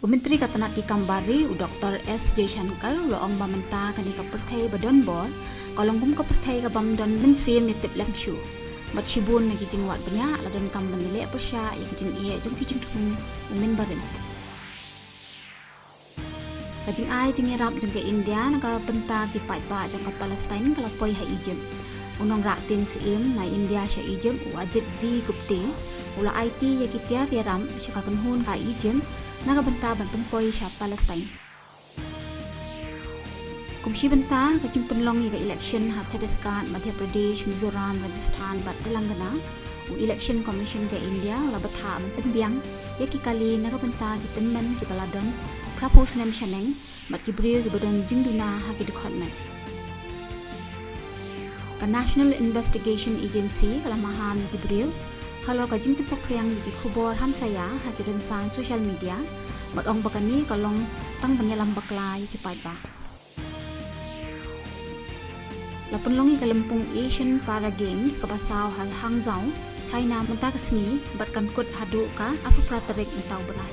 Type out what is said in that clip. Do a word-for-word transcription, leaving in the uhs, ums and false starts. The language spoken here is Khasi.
U Myntri ka tnat ki kam bar ri, u Dr S Jaishankar, u la ong ba mynta kane ka pyrthei ba donbor ka long kum ka pyrthei ka bym don mynsiem ïa tiplem shuh, bad shibun na ki jingwad bniah la donkam ban ïaleh pyrshah ïa ki jingeh jong ki jingthmu u mynbarim. Ka jingai jingïarap jong ka India na ka bynta ki paidbah jong ka Palestine ka la poi ha Egypt. U nongrah tin syiem na India sha Egypt, u Ajit V Gupte, u la aiti ïa ki tiar ïarap sha ka kynhun ka Egypt na ka bynta ban pynpoi sha Palestine. Kum shi bynta ka jingpynlong ïa ka election ha Chhattisgarh, Madhya Pradesh, Mizoram, Rajasthan bad Telangana, u Election Commission ka India u la bthah ban pynbiang ïa ki kali na ka bynta ki tymmen kiba la don phra phew snem shaneng bad ki briew kiba don jingduna ha ki dkhot met. Ka National Investigation Agency ka la maham ïa ki briew halor ka jingpynsaphriang ïa ki khubor hamsaia ha ki rynsan social media, bad ong ba kane ka long tang ban ïalam bakla ïa ki paidbah. La pynlong ïa ka lympung Asian Para Games kaba saw ha Hangzhou, China mynta ka sngi bad kan kut haduh ka arphew phra tarik mynta u bnai.